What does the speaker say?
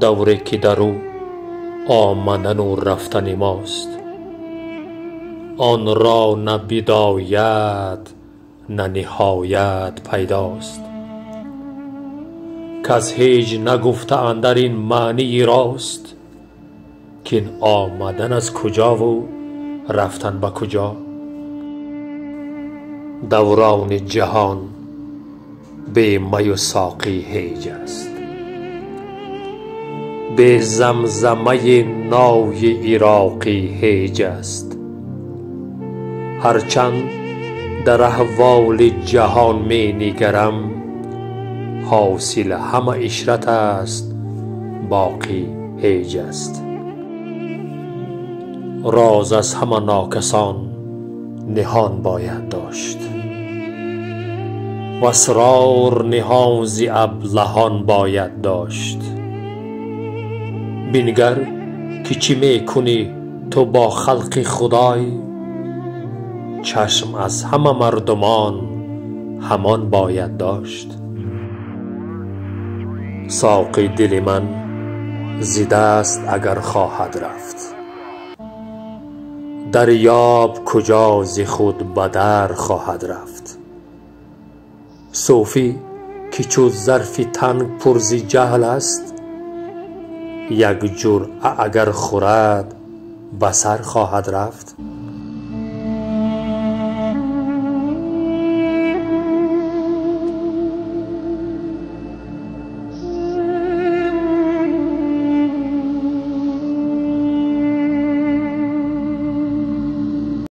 Давре ки дар ӯ омадану рафтани мост, он ро на бидоят, на ниҳоят пайдост. Кас ҳеҷ нагуфта андар ин маънии рост, кин омадан аз куҷову рафтан ба куҷо. Даврони ҷаҳон бе маю соқӣ ҳеҷ аст, бе замзамаи нои ироқӣ ҳеҷ аст. Ҳарчанд дар аҳволи ҷаҳон менигарам, ҳосил ҳама ишрат аст, боқӣ ҳеҷ аст. Роз аз ҳама нокасон ниҳон бояд дошт, васрор ниҳон зи аблаҳон бояд дошт. Бингар ки чӣ мекунӣ ту бо халқи Худой, чашм аз ҳама мардумон ҳамон бояд дошт. Соқи дили ман зи даст агар хоҳад рафт, дарёб куҷо зи худ ба дар хоҳад рафт. Суфӣ ки чу зарфи танг пур зи ҷаҳл аст, як ҷуръа агар хӯрад ба сар хоҳад рафт.